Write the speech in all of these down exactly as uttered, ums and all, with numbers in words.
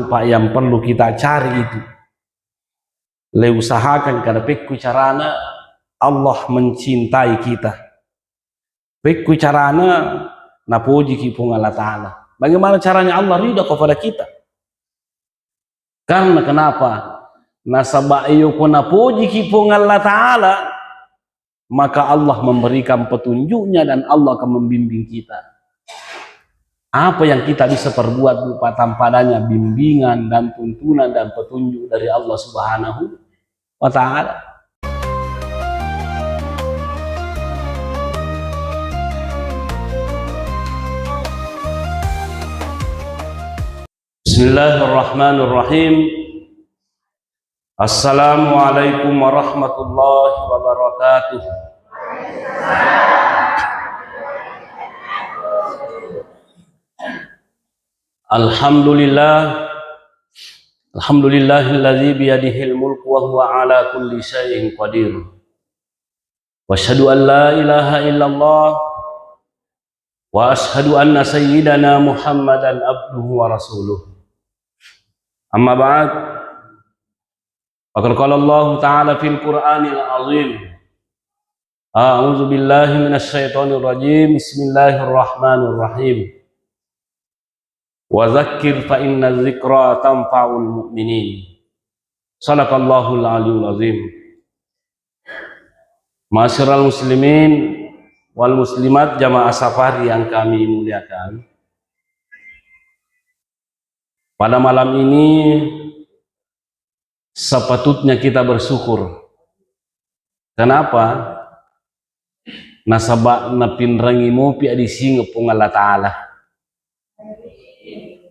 Pak, yang perlu kita cari itu. Le usahakan kada pekku carana Allah mencintai kita. Pekku carana napojiki Puang Allah Ta'ala. Bagaimana caranya Allah ridha kepada kita? Karena kenapa? Nasaba iyoko napojiki Puang Allah Ta'ala, maka Allah memberikan petunjuknya dan Allah akan membimbing kita. Apa yang kita bisa perbuat berupa tanpa adanya bimbingan dan tuntunan dan petunjuk dari Allah Subhanahu wa Ta'ala? Bismillahirrahmanirrahim. Assalamualaikum warahmatullahi wabarakatuh. Alhamdulillah. Alhamdulillahilladzi biyadihil mulku wa huwa ala kulli syai'in qadir. Wa asyhadu an la ilaha illallah wa asyhadu anna sayyidana Muhammadan abduhu wa rasuluh. Amma ba'd. Faqad qala Allahu ta'ala fil Qur'anil azim. A'udzu billahi minasy syaithanir rajim. Bismillahirrahmanirrahim. Wa dzakkir fa inna dzikra tanfa'ul mu'minin. Sadaqallahul aliyul azim. Ma'asyiral muslimin wal muslimat, jamaah safari yang kami muliakan. Pada malam ini sepatutnya kita bersyukur. Kenapa? Nasaba napinrangi mopi adisingeng Puang Allah Ta'ala.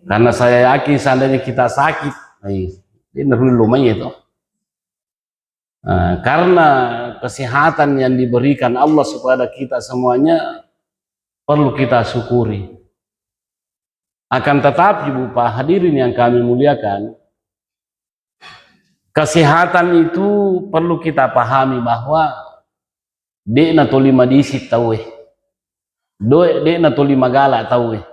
Karena saya yakin seandainya kita sakit, ai, dia nerullo mai itu. Nah, karena kesehatan yang diberikan Allah kepada kita semuanya perlu kita syukuri. Akan tetapi, Bu, Pak, hadirin yang kami muliakan, kesehatan itu perlu kita pahami bahwa de'na toli madising tauwe. Doe, de'na toli magala tauwe.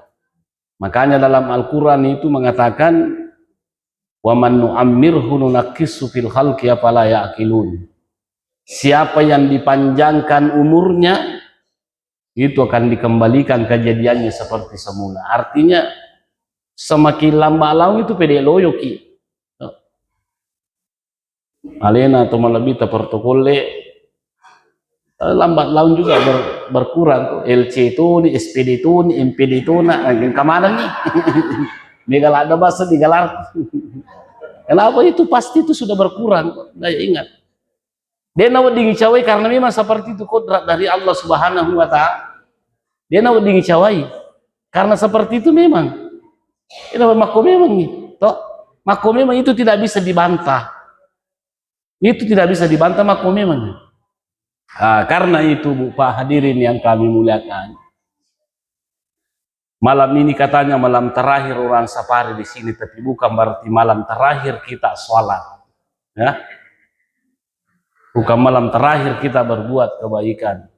Makanya dalam Al-Quran itu mengatakan, "Wa man nu'ammirhu nunakkishu fil khalqi afala ya'qilun." Siapa yang dipanjangkan umurnya, itu akan dikembalikan kejadiannya seperti semula. Artinya, semakin lambat laun itu pede loyoki. Alena atau malebbi ta protokol le, eh, lambat laun juga ber-, berkurang tuh. L C itu ni, S P D itu ni, M P D itu na, eh, kemananni? Mega ladde basa digelar. Kenapa itu? Pasti itu sudah berkurang. Daya ingat. De'na wedding icawai karena memang seperti itu kodrat dari Allah Subhanahu wa Ta'ala. De'na wedding icawai karena seperti itu memang. De'na makko memang ni, toh? Makko memang itu tidak bisa dibantah. Itu tidak bisa dibantah, makko memang ni. Ah, karena itu, Bu, Pak, hadirin yang kami muliakan. Malam ini katanya malam terakhir orang safari di sini, tapi bukan berarti malam terakhir kita sholat. Ya. Bukan malam terakhir kita berbuat kebaikan.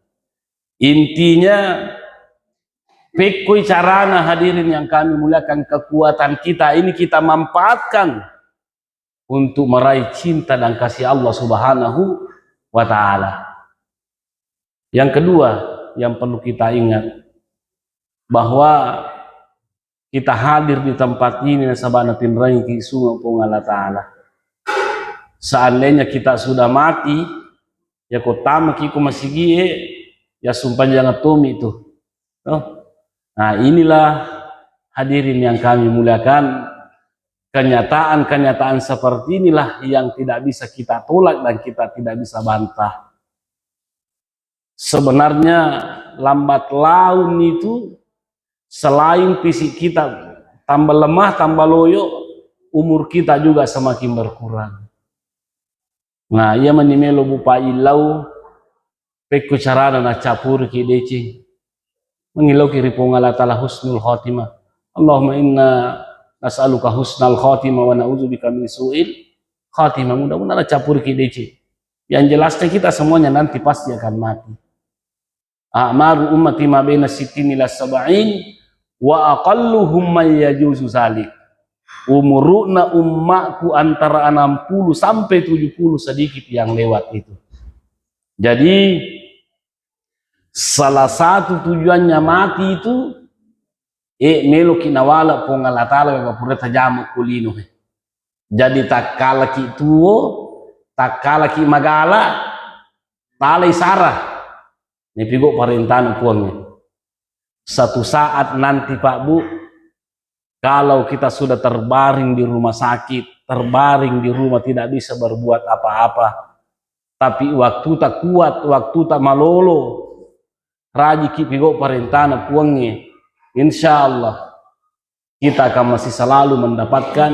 Intinya, pekkoi carana, hadirin yang kami muliakan, kekuatan kita ini kita manfaatkan untuk meraih cinta dan kasih Allah Subhanahu wa Ta'ala. Yang kedua yang perlu kita ingat, bahwa kita hadir di tempat ini nasaba napinrangi ki sunge Puang Allah Ta'ala. Seandainya kita sudah mati, ya ko tamaki ko masigie, ya sumpajang tomi tu. Toh? Nah, inilah hadirin yang kami muliakan, kenyataan-kenyataan seperti inilah yang tidak bisa kita tolak dan kita tidak bisa bantah. Sebenarnya lambat laun itu selain fisik kita tambah lemah, tambah loyo, umur kita juga semakin berkurang. Nah, iya mani melo bupa illau, pekko carana nacappuriki deceng. Mangillauki ri Puang Allah Ta'ala husnul khotimah. Allahumma inna nas'aluka husnal khotimah wa na'udzubika min su'il khotimah. Mudah-mudahan nacappuriki deceng. Yang jelasnya kita semuanya nanti pasti akan mati. A'maru ummati ma baina sittin ila sab'in wa aqalluhum man yajuzu zalik. Umuru'na ummaku antara enam puluh sampai tujuh puluh sedikit yang lewat itu. Jadi, salah satu tujuannya mati itu, eh, meloki nawala Puang Allah Ta'ala, pura tajama kulino. Jadi, takkalaki tuo, takkalaki magala, talai sara. Nipigo parentana Puangnge. Satu saat nanti, Pak Bu, kalau kita sudah terbaring di rumah sakit, terbaring di rumah tidak bisa berbuat apa-apa, tapi waktu tak kuat, waktu tak malolo, rajiki pigo parentana Puangnge, insya Allah kita akan masih selalu mendapatkan,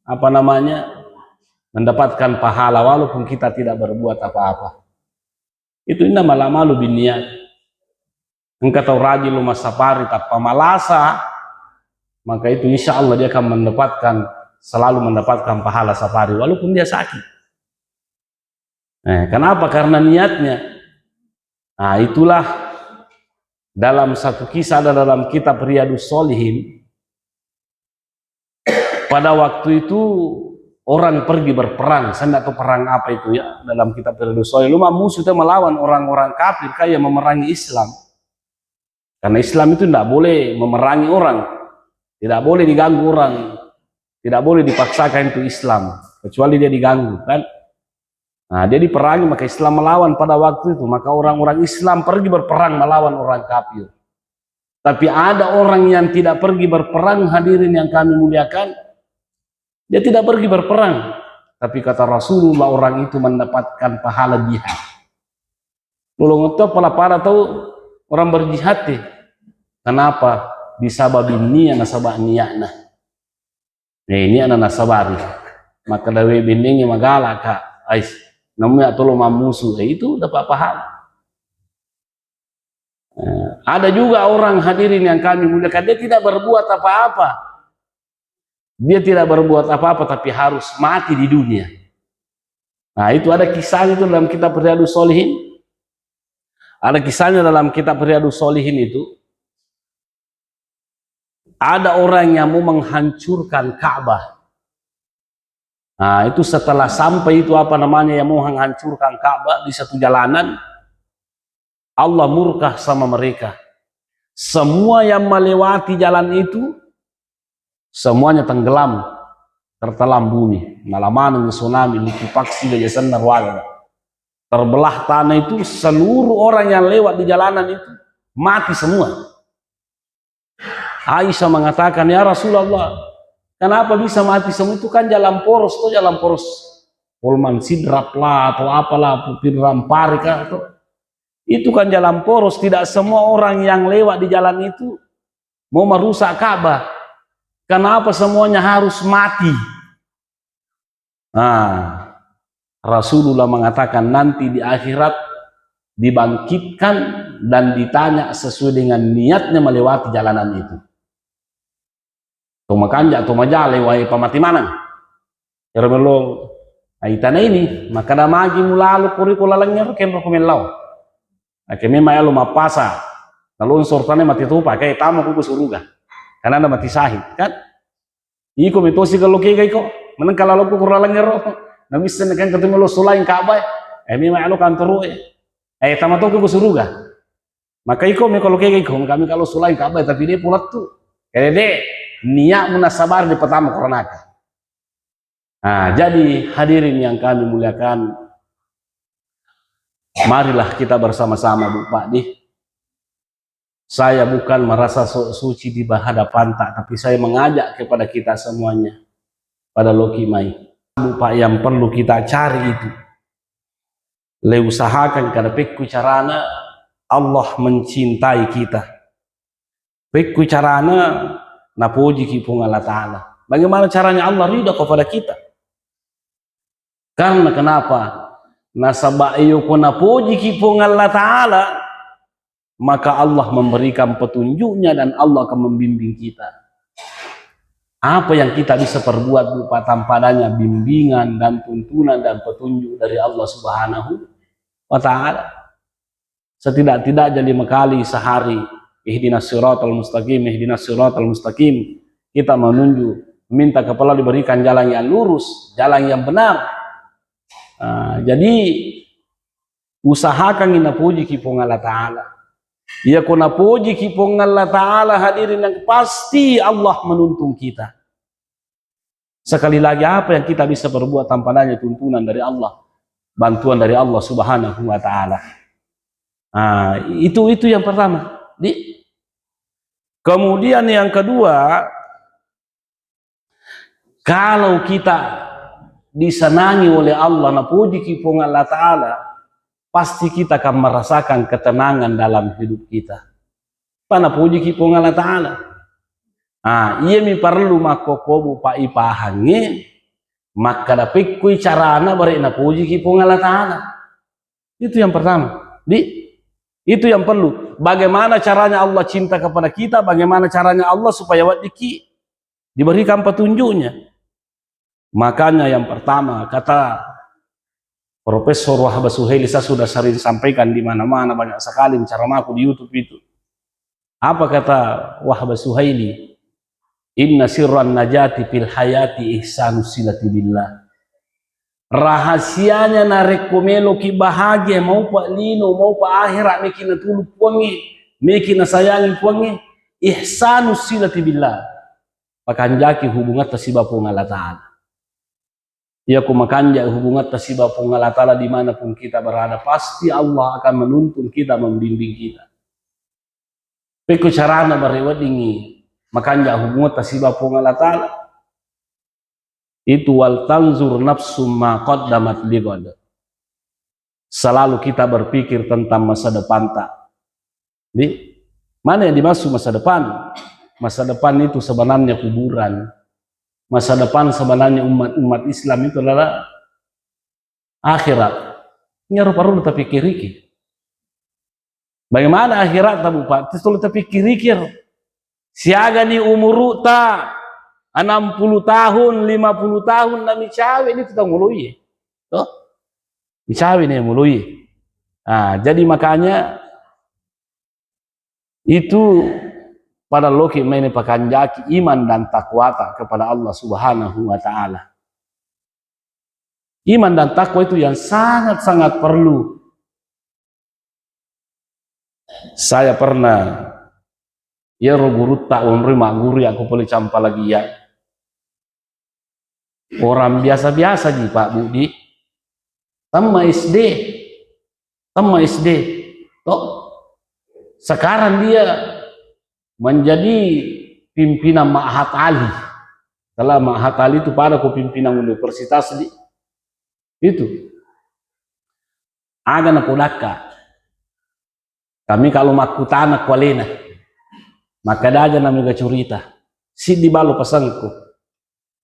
apa namanya, mendapatkan pahala walaupun kita tidak berbuat apa-apa. Itu inna malamalu binniat. Engka tau rajin lo massapari tappa malasa, maka itu insya Allah dia akan mendapatkan, selalu mendapatkan pahala sapari walaupun dia sakit. Eh, kenapa? Karena niatnya. Nah, itulah dalam satu kisah ada dalam kitab Riyadus Shalihin. Pada waktu itu orang pergi berperang, saya tidak tahu perang apa itu ya, dalam kitab Riyadus Shalihin. Lu musuh itu melawan orang-orang kafir kayak memerangi Islam. Karena Islam itu tidak boleh memerangi orang, tidak boleh diganggu orang, tidak boleh dipaksakan itu Islam, kecuali dia diganggu, kan? Nah, dia diperangi, maka Islam melawan pada waktu itu. Maka orang-orang Islam pergi berperang melawan orang kafir. Tapi ada orang yang tidak pergi berperang, hadirin yang kami muliakan, dia tidak pergi berperang. Tapi kata Rasulullah, orang itu mendapatkan pahala jihad. Lolong itu pala pada tahu orang berjihad deh. Kenapa? Disababin niat, nasaba niatna. Eh, ini anak nasabari. Maka dawe bendengnya magala, Kak. Ais, namanya tolong mamusu. Eh, itu dapat pahala. Eh, ada juga orang, hadirin yang kami muliakan, dia tidak berbuat apa-apa. Dia tidak berbuat apa-apa, tapi harus mati di dunia. Nah, itu ada kisahnya itu dalam kitab Riyadus Shalihin. Ada kisahnya dalam kitab Riyadus Shalihin itu. Ada orang yang mau menghancurkan Ka'bah. Nah, itu setelah sampai itu, apa namanya, yang mau menghancurkan Ka'bah di satu jalanan, Allah murka sama mereka. Semua yang melewati jalan itu, semuanya tenggelam, tertelan bumi. Nalamaneng tsunami, likuifaksi, gajasanna ruaga. Terbelah tanah itu, seluruh orang yang lewat di jalanan itu mati semua. Aisyah mengatakan, "Ya Rasulullah, kenapa bisa mati semua? Itu kan jalan poros tuh, jalan poros Polman Sidrap lah, atau apalah, Pinrang Parik lah, tuh. Itu kan jalan poros, tidak semua orang yang lewat di jalan itu mau merusak Ka'bah. Kenapa semuanya harus mati?" Nah, Rasulullah mengatakan nanti di akhirat dibangkitkan dan ditanya sesuai dengan niatnya melewati jalanan itu. To makanja, to majale, wae pamati maneng. Ero melo aitana ini, makkada magi mulalo koriko lalengngero kenro ko mellau. Ake memang elo mappasa, nalonsor tane mati topa, kae tama ku suruga. Karena ada mati syahid, kan? Iko metosi kalau kega iko, menengka lalo ku kuralengngero. Namissenni kan ketemu lo sulaing Ka'bah. Eh, memang elo kantoro e. Eh, tama to ku suruga. Maka iko me kalau kega iko, kami kalau sulaing Ka'bah tapi dia pulattu. Kede de, niat munasabari di pertama koronaka. Nah, jadi hadirin yang kami muliakan, marilah kita bersama-sama, Bu, Pak, di. Saya bukan merasa sok suci di hadapan tak, tapi saya mengajak kepada kita semuanya pada loki mai. Bu, Pak, yang perlu kita cari itu. Le usahakan kada pekku carana Allah mencintai kita. Pekku carana napojiki Puang Allah Ta'ala. Bagaimana caranya Allah ridha kepada kita? Karena kenapa? Nasaba iyo ko napojiki Puang Allah Ta'ala, maka Allah memberikan petunjuknya dan Allah akan membimbing kita. Apa yang kita bisa perbuat, Bu, Pak, tanpa adanya bimbingan dan tuntunan dan petunjuk dari Allah Subhanahu wa Ta'ala? Setidak-tidaknya lima kali sehari, ihdinas siratal mustaqim, ihdinas siratal mustaqim. Kita menunjuk Minta kepada Allah diberikan jalan yang lurus, jalan yang benar. Ah, jadi usahakangngi napojiki Puang Allah Ta'ala. Iya ko napojiki Puang Allah Ta'ala, hadirin yang pasti Allah menuntun kita. Sekali lagi, apa yang kita bisa perbuat tanpa adanya tuntunan dari Allah, bantuan dari Allah Subhanahu wa Ta'ala? Ah, itu itu yang pertama. Di, kemudian yang kedua, kalau kita disenangi oleh Allah, napojiki Puang Allah Ta'ala, pasti kita akan merasakan ketenangan dalam hidup kita. Apa napojiki Puang Allah Ta'ala? Ah, iya mi perlu makkokobu pa ipahangnge, makkada pekkui carana bare napojiki Puang Allah Ta'ala. Itu yang pertama. Di, itu yang perlu. Bagaimana caranya Allah cinta kepada kita? Bagaimana caranya Allah supaya weddikki diberikan petunjuknya? Makanya yang pertama, kata Profesor Wahbah Suhaili, saya sudah sering sampaikan di mana-mana, banyak sekali ceramahku di YouTube itu. Apa kata Wahbah Suhaili? "Inna sirran najati fil hayati ihsanu silati billah." Rahasianya narekko meloki bahagia, maupa lino, maupa akhirat, meki natulu Puangnge, meki nasayangi Puangnge, ihsanu silati billah. Pakanjaki hubungatta siba Puang Allah Ta'ala. Iya ko makanja hubungatta siba Puang Allah Ta'ala dimanapun kita berada, pasti Allah akan menuntun kita, membimbing kita. Pekko carana bare weddingngi makanja hubungatta siba Puang Allah Ta'ala? Itu, "Wal tanzur nafsum ma qaddamat lighad." Selalu kita berpikir tentang masa depanta. Di, mana yang dimaksud masa depan? Masa depan itu sebenarnya kuburan. Masa depan sebenarnya umat-umat Islam itu adalah akhirat. Ini harus perlu terpikiriki. Bagaimana akhirat tabu, Pak? Terus tolong terpikiriki. Siagani umuruta, enam puluh tahun, lima puluh tahun, namicawe ni tu tau muloi. Toh? Micawe ni muloi. Ah, jadi makanya itu pada loki maine pakanjaki iman dan takwata kepada Allah Subhanahu wa Ta'ala. Iman dan takwa itu yang sangat-sangat perlu. Saya pernah, iyaro gurutta onroi magguru, iya ko pole Campalagia. Orang biasa-biasa ji, Pak Budi. Tamma S D. Tamma S D. Toh? Sekarang dia menjadi pimpinan Ma'had Ali. Kalau Ma'had Ali itu pada ko pimpinan universitas di. Itu. Aga napodakka. Kami kalau makkutana ku alena. Makkada aja na mega curita. Siddi balo pasangku.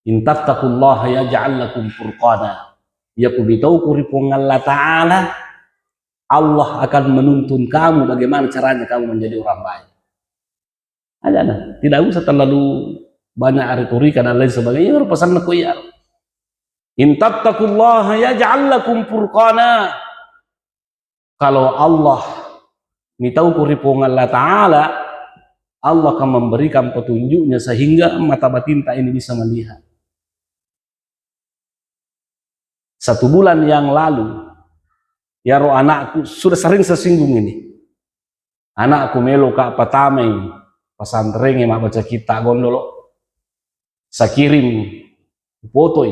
"In tattaqullaha yaj'al lakum furqana." Iya ku mitauku ri Puang Allah Ta'ala, Allah akan menuntun kamu bagaimana caranya kamu menjadi orang baik. Aja na, tidak usah terlalu banyak retorika dan lain sebagainya. Iya, pesan aku iya. "In tattaqullaha yaj'al lakum furqana." Kalau Allah mitauku ri Puang Allah Ta'ala, Allah akan memberikan petunjuknya sehingga mata batinta ini bisa melihat. Satu bulan yang lalu, iyaro anakku, sudah sering saya singgung ini. Anakku meloka patamai pesantren e mabbaca kitta gondolo. Saya kirim fotoi.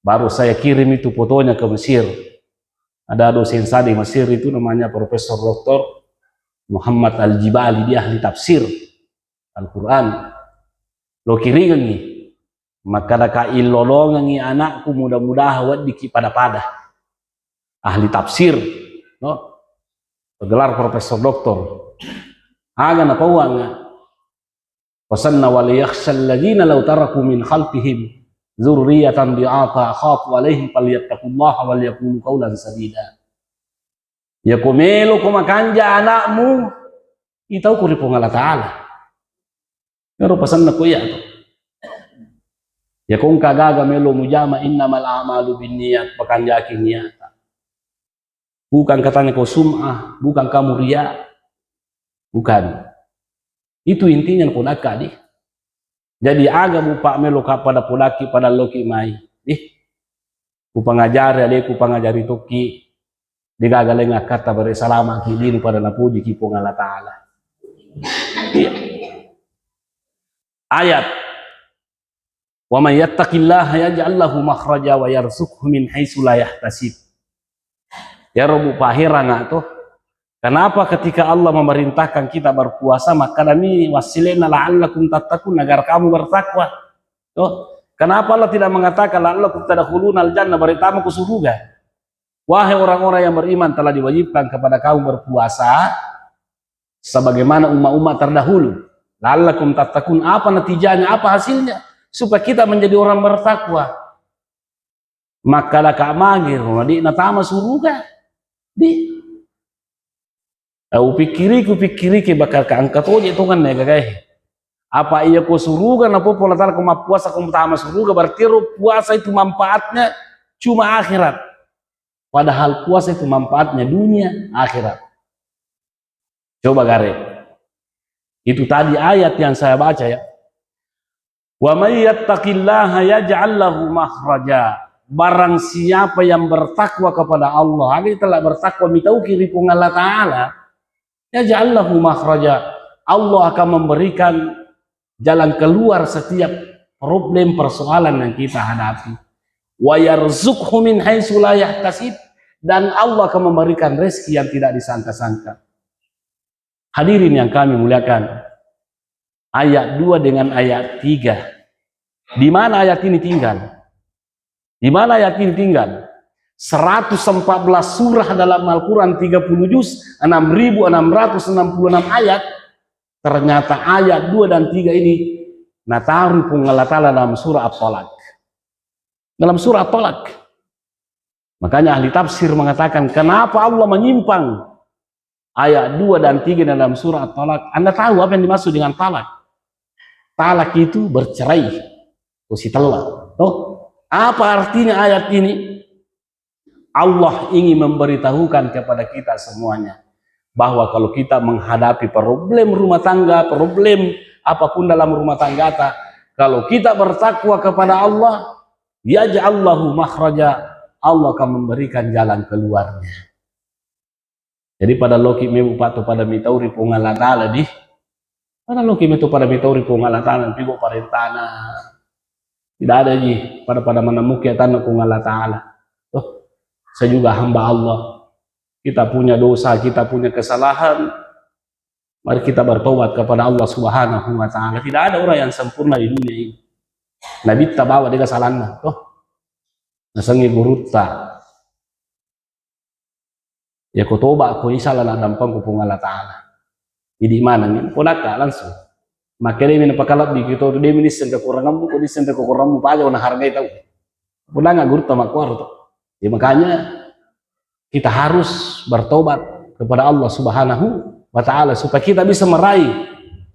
Baru saya kirim itu fotonya ke Mesir. Ada dosen saya di Mesir itu namanya Profesor Doktor Muhammad Al-Jibali, dia ahli tafsir Al-Quran. Lo kiringengi. Makkadaka, "Illolongengi anakku, mudah-mudahan weddikki pada-pada." Ahli tafsir, no? Gelar profesor doktor. Aga napauanga. Pasanna, "Wal yakhshal ladzina law taraku min khalfihim dzurriyyatan dhi'afa khafu 'alaihim falyattaqullaha wal yaqulu qawlan sadida." Ya ko melo ko makanja anakmu, itau ko ri Puang Allah Ta'ala. Ero pasanna ko iya to. Ya ko engka gaga melo mujama, innamal a'malu binniyat, pakanjaki niata. Bukan katanya ko sum'ah, bukan kamu riya. Bukan. Itu intinya napodakka di. Jadi aga mupa meloka pada polaki pada loki mai. Ih, kupangajari aleku, pangajari tokki. Degaga laing akkatta bare salamaki lino pada napojiki Puang Allah Ta'ala. Iya. Ayat, "Wa may yattaqillaha yaj'al lahu makhraja wa yarzuqhu min haitsu la yahtasib." Ya Rabbu, paheranga to. Kenapa ketika Allah memerintahkan kita berpuasa, makkadami wassilena, "La'allakum tattaqun," agar kamu bertakwa. Tuh. Kenapa Allah tidak mengatakan, "La'allakum tadkhulunal jannah," berarti tama ke surga? Wahai orang-orang yang beriman, telah diwajibkan kepada kamu berpuasa sebagaimana umat-umat terdahulu. "La'allakum tattaqun," apa natijahnya, apa hasilnya? Supaya kita menjadi orang bertakwa. Makkalaka magi ro, na de'na tama suruga. Di. Eh, upikkiriki, upikkiriki, bakal ka engka toje tongenna gagae. Apa iya ko suruga na popo Allah Ta'ala ko mappuasa ko tama suruga, berarti ro puasa itu manfaatnya cuma akhirat. Padahal puasa itu manfaatnya dunia, akhirat. Coba gare. Itu tadi ayat yang saya baca ya. "Wa may yattaqillaha yaj'al lahu makhraja." Barang siapa yang bertakwa kepada Allah, aga telah bertakwa mitauki ri Puang Allah Ta'ala, yaj'al lahu makhraja. Allah akan memberikan jalan keluar setiap problem persoalan yang kita hadapi. "Wa yarzuqhu min haitsu la yahtasib." Dan Allah akan memberikan rezeki yang tidak disangka-sangka. Hadirin yang kami muliakan, ayat dua dengan ayat tiga. Di mana ayat ini tinggal? Di mana ayat ini tinggal? Seratus empat belas surah dalam Al-Quran, tiga puluh juz, enam ribu enam ratus enam puluh enam ayat. Ternyata ayat dua dan tiga ini nataruh Puang Allah Ta'ala dalam surah At-Talaq. Dalam surah At-Talaq. Makanya ahli tafsir mengatakan, kenapa Allah menyimpang ayat dua dan tiga dalam surah At-Talaq? Anda tahu apa yang dimaksud dengan talak? Talak itu bercerai. Ko sitella. Toh? Apa artinya ayat ini? Allah ingin memberitahukan kepada kita semuanya bahwa kalau kita menghadapi problem rumah tangga, problem apapun dalam rumah tangga kita, kalau kita bertakwa kepada Allah, yaj'al lahu makhraja, Allah akan memberikan jalan keluarnya. Jadi pada loki mebu patu pada mitau ri Puang Allah Ta'ala di. Pada loki metu pada mitau ri Puang Allah Ta'ala, pigo parentana. Tidak ada ji pada-pada menemuki atanna Puang Allah Ta'ala. Oh, saya juga hamba Allah. Kita punya dosa, kita punya kesalahan. Mari kita bertobat kepada Allah Subhanahu wa Ta'ala. Tidak ada orang yang sempurna di dunia ini. Nabitta bawa dega salanna. Oh, nasengi gurutta. Ya ko toba ko, insya Allah naddampengko Puang Allah Ta'ala. Jadi mana ni? Ko nakka langsung. Makanya ini napakalabbi kita tu, dia ini sengka kurangmu, ko ini sengka kurangmu, paja na hargai tau. Pulang gurutta makkuaro tu. Ya makanya kita harus bertobat kepada Allah Subhanahu wa Ta'ala supaya kita bisa meraih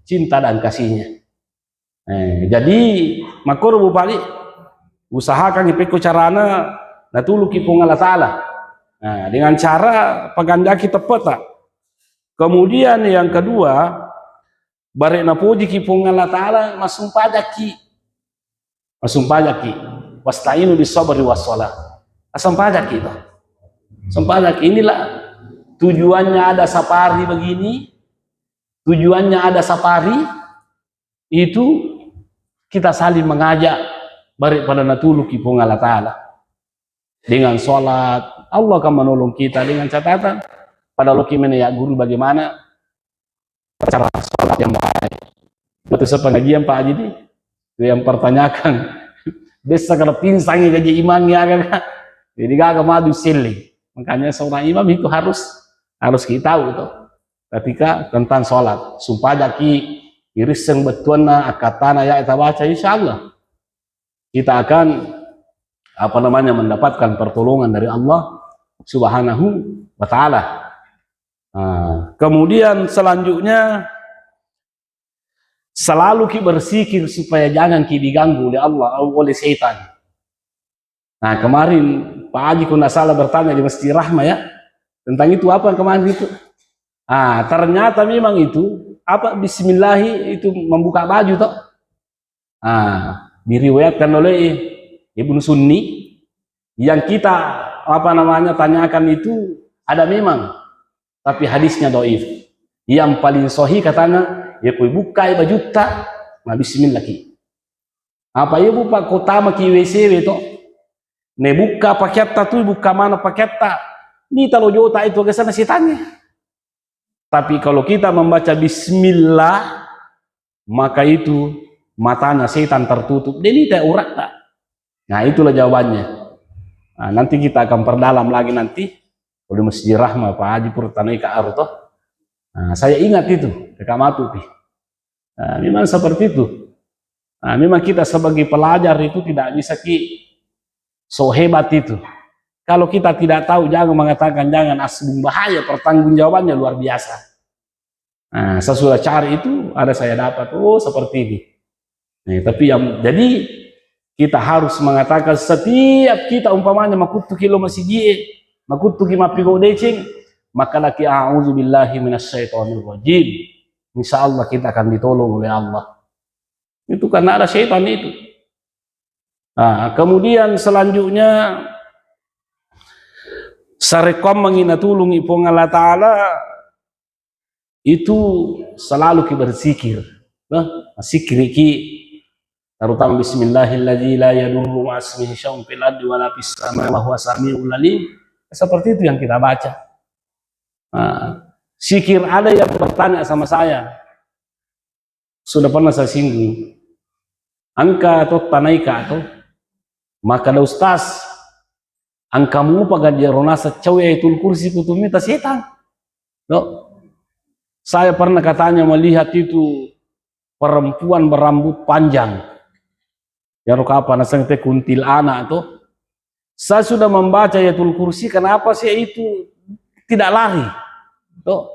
cinta dan kasihnya. Eh, jadi makkoro Bu Pali, usahakan ipekko carana natuluki Puang Allah Ta'ala. Nah, dengan cara pagandaki teppeta. Kemudian yang kedua, bare napojiki Puang Allah Ta'ala, massumpajaki. Massumpajaki. Wasta'inu bis sabri was shalah. Assumpajaki to. Sumpajaki, inilah tujuannya ada safari begini, tujuannya ada safari, itu kita saling mengajak, bare pada natuluki Puang Allah Ta'ala. Dengan sholat, Allah akan menolong kita dengan catatan, pada loki mene ya guru bagaimana cara sholat yang baik. Betul sepengajian Pak Haji di, itu yang pertanyakan. Biasa kalau pingsan ya gaji imam ya kan. Jadi gaga maju sili. Makanya seorang imam itu harus, harus kita tahu itu. Ketika tentang sholat, sumpajaki, irisseng bettuanna, akkattana ya kita baca, insya Allah kita akan, apa namanya, mendapatkan pertolongan dari Allah Subhanahu wa Ta'ala. Nah, kemudian selanjutnya, selalu ki bersikir supaya jangan ki diganggu oleh Allah, oleh setan. Nah, kemarin Pak Haji, kalau nggak salah, bertanya di Masjid Rahma ya, tentang itu apa kemarin itu. Ah, ternyata memang itu, apa, bismillahi itu membuka baju toh. Ah, diriwayatkan oleh Ibnu Sunni, yang kita, apa namanya, tanyakan itu ada memang, tapi hadisnya doif. Yang paling sahih katanya, ya kui bukai bajutta, nah bismillah ki. Apa ya bu pak kota maki W C W to? Ne buka pakeatta tu, buka mana pakeatta? Ni talo jota itu kesana setannya. Tapi kalau kita membaca bismillah, maka itu matanya setan tertutup. Dia ni tak urat tak? Nah, itulah jawabannya. Nah, nanti kita akan perdalam lagi nanti. Oleh Masjid Rahma, Pak Haji Purtanai Ka Aru toh. Nah, saya ingat itu, Kak Matu pi. Nah, memang seperti itu. Nah, memang kita sebagai pelajar itu tidak bisa ki so hebat itu. Kalau kita tidak tahu, jangan mengatakan jangan, asbung bahaya, pertanggungjawabannya luar biasa. Nah, saya sudah cari itu, ada saya dapat, oh seperti ini. Nah, tapi yang jadi kita harus mengatakan setiap kita umpamanya makuttuki lo masijie, makuttuki mappigo deceng, maka laki a'udzubillahi minasyaitonirrajim. Insya Allah kita akan ditolong oleh Allah. Itu karena ada setan itu. Nah, kemudian selanjutnya sarekkuammengi natulungi Puang Allah Ta'ala itu selalu ki berzikir. Nah, zikir ki terutama bismillahilladzi la yadurru ma'asmihi syai'un fil ardi wa la fis samai wa huwa samiul alim. Seperti itu yang kita baca. Nah, zikir ada yang bertanya sama saya. Sudah pernah saya singgung. Angka to tanaika to. Maka ada ustaz, angka mupa gaji ronasa cawe Ayatul Kursi kutumita setan. No. Saya pernah katanya melihat itu perempuan berambut panjang. Yaro kapa naseng te kuntil anak to. Saya sudah membaca Ayatul Kursi, kenapa saya itu tidak lari? To.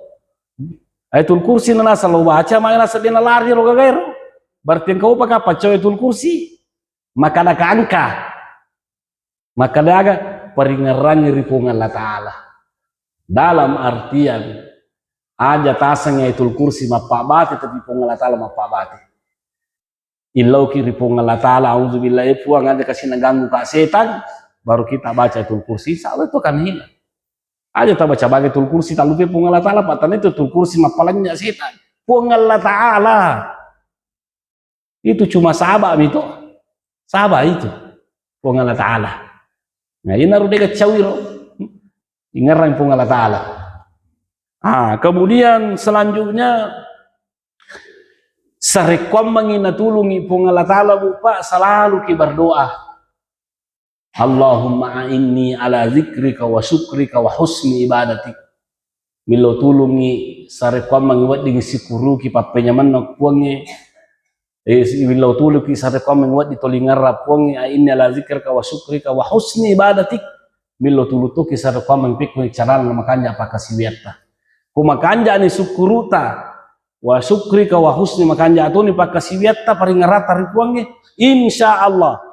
Ayatul Kursi nana selalu baca, maka nasa dia lari ro gagairo. Berarti engkau apa kapa Ayatul Kursi? Maka ada angka. Maka ada peringerangi ri Puang Allah Ta'ala. Dalam artian aja taseng Ayatul Kursi mappabati, tapi Puang Allah Ta'ala mappabati. Illauki ri Puang Allah Ta'ala, auzubillah, eh Puang, aja kasih naganggu ka setan, baru kita baca Ayatul Kursi, insya Allah itu akan hilang. Aja tabaca bagi Ayatul Kursi, talupe Puang Allah Ta'ala, patana itu Ayatul Kursi mappalanya setan. Puang Allah Ta'ala. Itu cuma sahabat itu. Sahabat itu. Puang Allah Ta'ala. Nah, ini harus dega cawiro. Ingerang Puang Allah Ta'ala. Ah, kemudian selanjutnya sarekkuammengi natulungi Puang Allah Ta'ala bu pak, selalu ki berdoa. Allahumma a'inni ala zikrika wa syukrika wa husni ibadatik. Millau tulungi sarekkuammengi weddingi sikuruki pappenyamenna Puangnge. Eh, millau tulungi sarekkuammengi wedding tolingarra Puangnge, a'inni ala zikrika wa syukrika wa husni ibadatik. Millau tulutuki sarekkuammengi pikkuni carana makanja pakkasiwiatta. Ku makanjani sukkuruta, wa syukrika wa husni, makanja toni pakkasiwiatta paringaratta ri Puangnge, insya Allah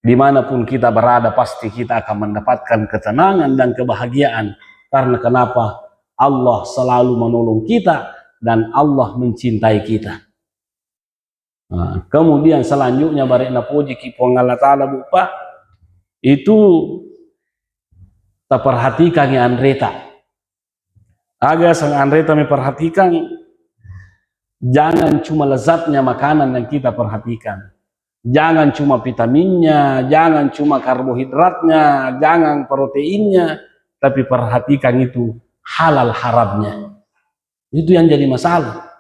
dimanapun kita berada pasti kita akan mendapatkan ketenangan dan kebahagiaan. Karena kenapa? Allah selalu menolong kita dan Allah mencintai kita. Nah, kemudian selanjutnya barek napojiki Puang Allah Ta'ala bu pak, itu taperhatikangi anreta. Aga sang anreta mi perhatikan, jangan cuma lezatnya makanan yang kita perhatikan. Jangan cuma vitaminnya, jangan cuma karbohidratnya, jangan proteinnya, tapi perhatikan itu halal haramnya. Itu yang jadi masalah.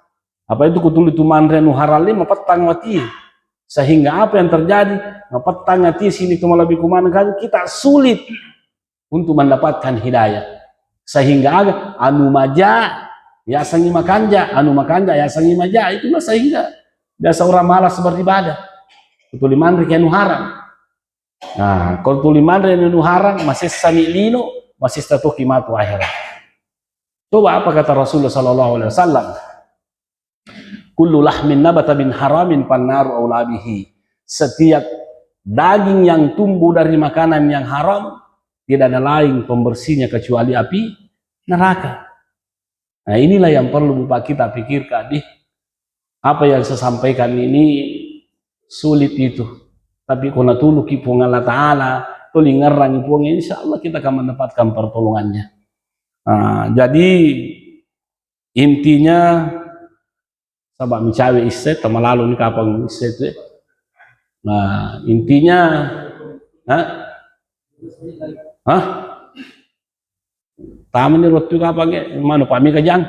Apa itu kutuli tu manre anu haram le mapettang wati. Sehingga apa yang terjadi? Mapettang wati sini tu malebbi kumana kan kita sulit untuk mendapatkan hidayah. Sehingga aga anu maja yasengi makanja, anu makanja yasengi maja. Itulah sehingga biasa orang malas beribadah. Kutuli manre ki anu haram. Nah, kalau tuli manre anu haram, masessani lino, masessa toki matu akhirat. Coba apa kata Rasulullah sallallahu alaihi wasallam? Kullu lahmin nabata min haramin fannaru aula bihi. Setiap daging yang tumbuh dari makanan yang haram, tidak ada lain pembersihnya kecuali api neraka. Nah, inilah yang perlu Bapak kita pikirkan, dih. Apa yang saya sampaikan ini sulit itu. Tapi ko natuluki Puang Allah Ta'ala, tuli ngerrangi Puang, insya Allah kita akan mendapatkan pertolongannya. Nah, jadi intinya, saba' micawe isse, tamalalo ni kapang isse tu. Nah, intinya, ha? Hah? Tamani rottu kapang e, manu pami kajang.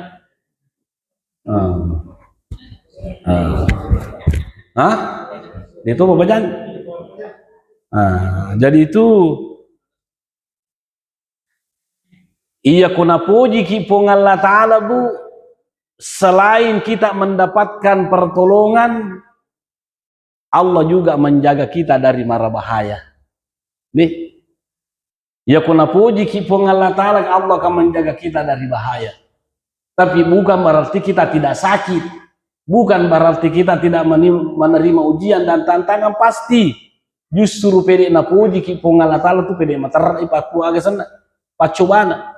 Ah. Ah. Hah? Dia tu apa jang? Ah, jadi itu, iya, ko napojiki Puang Allah Ta'ala, Bu, selain kita mendapatkan pertolongan, Allah juga menjaga kita dari mara bahaya. Nih, iya, ko napojiki Puang Allah Ta'ala, Allah akan menjaga kita dari bahaya. Tapi bukan berarti kita tidak sakit. Bukan berarti kita tidak meni-, menerima ujian dan tantangan, pasti. Justru pede napojiki Puang Allah Ta'ala tu pede materrai pakkuaga senna, paccobana.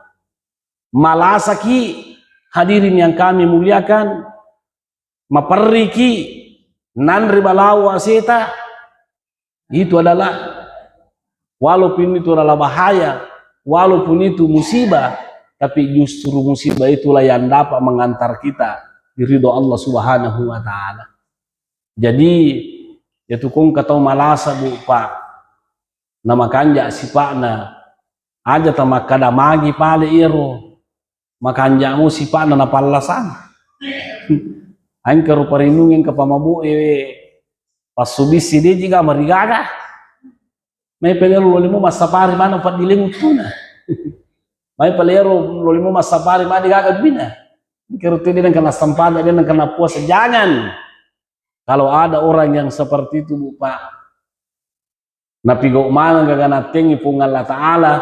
Malasaki, hadirin yang kami muliakan, maperriki, nanre balawo aseta, itu adalah, walaupun itu adalah bahaya, walaupun itu musibah, tapi justru musibah itulah yang dapat mengantar kita di ridho Allah Subhanahu wa Ta'ala. Jadi, iya tu ko engka tau malasa, Bu, Pak, na makanja' sipa'na, aja tamakkada magi pale iyaro. Makanja'mo sipa'na napallasang. Engka ro parenungeng, engka pamabo'e, passubissi, de'jiga marigaga. Mai pale ro lolimo massapari maneng paddileng uttuna. Mai pale ro lolimo massapari mani gaga bina. Engka ro tu de' nengka nassampada, de' nengka nappuasa. Jangan. Kalau ada orang yang seperti itu, Bu, Pak, napigau' maneng gaga nattengngi Puang Allah Ta'ala,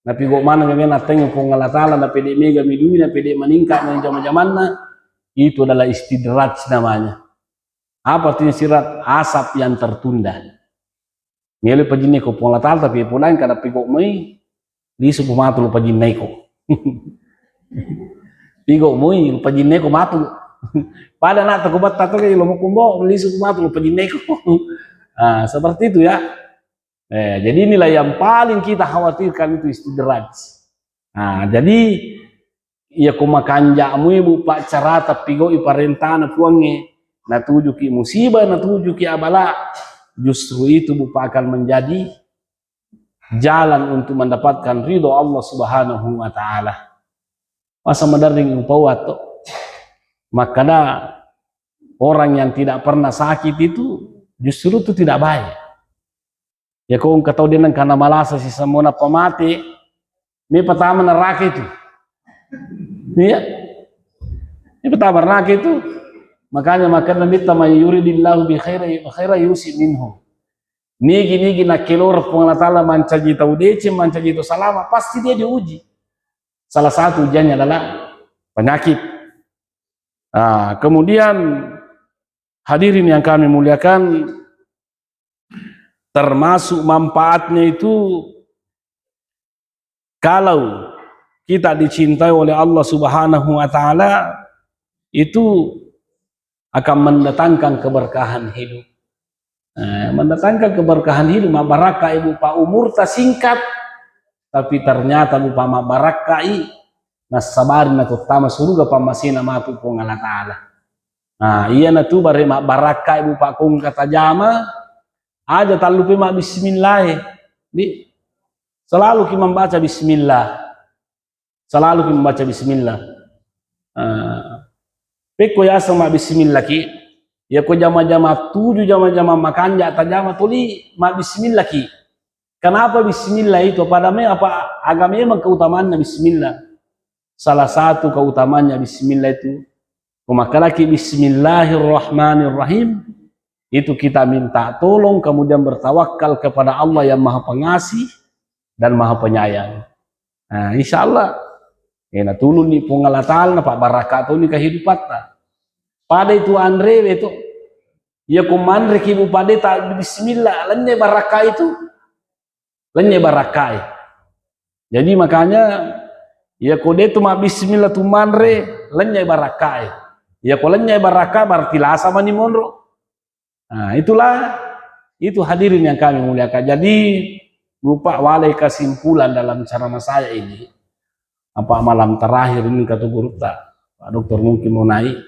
napigau' maneng gaga nattengngi Puang Allah Ta'ala, napede' mega mi dui, napede' maningka' mi jama-jamanna, itu adalah istidraj namanya. Apa artinya istidraj? Asap yang tertunda. Melo pajinneko Puang Allah Ta'ala, tapi pole engka napigau' moi, lisu pu matu lo pajinnaiko. Pigau' moi, lo pajinnaiko matu. Pada na' takubatta to, lo makumbo, lisu pu matu lo pajinnaiko. Ah, seperti itu ya. Eh, jadi inilah yang paling kita khawatirkan itu istidraj. Nah, jadi iya ko makanja' mui, Bu, Pak, carata pigau'i parentana Puangnge, natujuki musibah, natujuki abala, justru itu, Bu, Pak, akan menjadi jalan untuk mendapatkan ridho Allah Subhanahu wa Ta'ala. Masa maderring upauatto? Makkada orang yang tidak pernah sakit itu justru itu tidak baik. Ya, ko engka tau de' nengka namalasa sisemmo nappa mate, me patama neraka itu. Iya. Me patama neraka itu. Makanya, makanya Nabitta, "Man yuridillahu bi khaira, khaira yusi minhu." Nigi-nigi nakkeloreng Puang Allah Ta'ala mancaji tau deceng, mancaji tau salama, pasti dia diuji. Salah satu ujiannya adalah penyakit. Ah, kemudian, hadirin yang kami muliakan, termasuk manfaatnya itu, kalau kita dicintai oleh Allah Subhanahu wa Ta'ala, itu akan mendatangkan keberkahan hidup. Eh, mendatangkan keberkahan hidup, mabbarakka, Bu, Pak, umurta singkat, tapi ternyata, Bu, Pak, mabbarakkai, nassabari natuttama suruga pammasena matu Puang Allah Ta'ala. Nah, iyanatu bare mabbarakkai, Bu, Pak, ko engka tajama, aja tallupai mabbismillah, eh. Di, selalu ki membaca bismillah. Selalu ki membaca bismillah. Ah, pekko yaseng mabbismillah ki, ya ko jama-jama tuju, jama-jama makanja' tajama tuli mabbismillah ki. Kenapa bismillah itu? Pada me-, apa aga memang keutamaannya bismillah? Salah satu keutamaannya bismillah itu, ko makkedaki bismillahirrahmanirrahim, itu kita minta tolong, kemudian bertawakal kepada Allah yang Maha Pengasih dan Maha Penyayang. Nah, insya Allah, eh, natulunni Puang Allah Ta'ala, napabbarakka toni kehidupatta. Pada itu anrewe tu, iya ko manreki, Bu, Pak, de' ta bismillah, lenne barakka itu. Lenne barakkae. Jadi makanya, iya ko de' tu mabbismillah tu manre, lenne barakkae. Iya ko lennye barakka, berarti lasa mani monro. Nah, itulah, itu hadirin yang kami muliakan. Jadi, lupa walai kesimpulan dalam ceramah saya ini. Apa malam terakhir ini kata gurutta, Pak Doktor mungkin mau naik.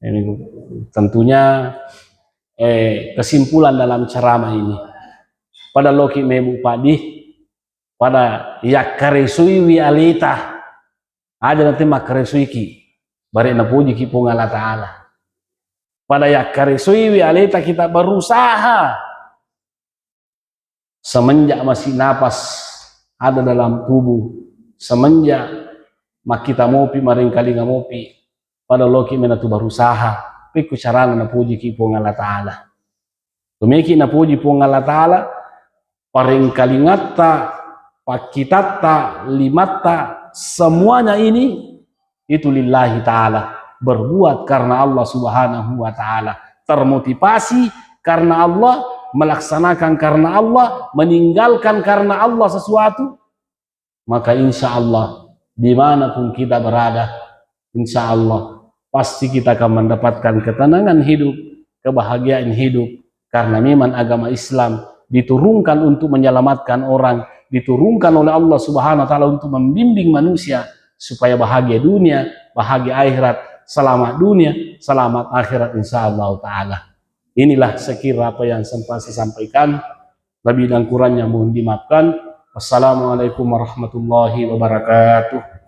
Ini tentunya, eh, kesimpulan dalam ceramah ini. Pada loki mebu padi, pada yakkaresuiwi alita, ada nanti makkaresuiki, bare napojiki Puang Allah Ta'ala. Pada yakkaresuiwi alita kita berusaha semenjak masih napas ada dalam tubuh, semenjak makkita mopi, maringkalinga mopi, pada loki menatu berusaha, pekku carana napojiki Puang Allah Ta'ala. Tumeki napuji Puang Allah Ta'ala, paringkalingatta, pakkitatta, limatta, semuanya ini itu lillahi ta'ala, berbuat karena Allah Subhanahu wa Ta'ala, termotivasi karena Allah, melaksanakan karena Allah, meninggalkan karena Allah sesuatu, maka insya Allah, dimanapun kita berada, insya Allah pasti kita akan mendapatkan ketenangan hidup, kebahagiaan hidup, karena memang agama Islam diturunkan untuk menyelamatkan orang, diturunkan oleh Allah Subhanahu wa Ta'ala untuk membimbing manusia supaya bahagia dunia, bahagia akhirat, selamat dunia, selamat akhirat, insya Allah Ta'ala. Inilah sekira apa yang sempat saya sampaikan. Lebih dan kurangnya mohon dimaafkan. Wassalamualaikum warahmatullahi wabarakatuh.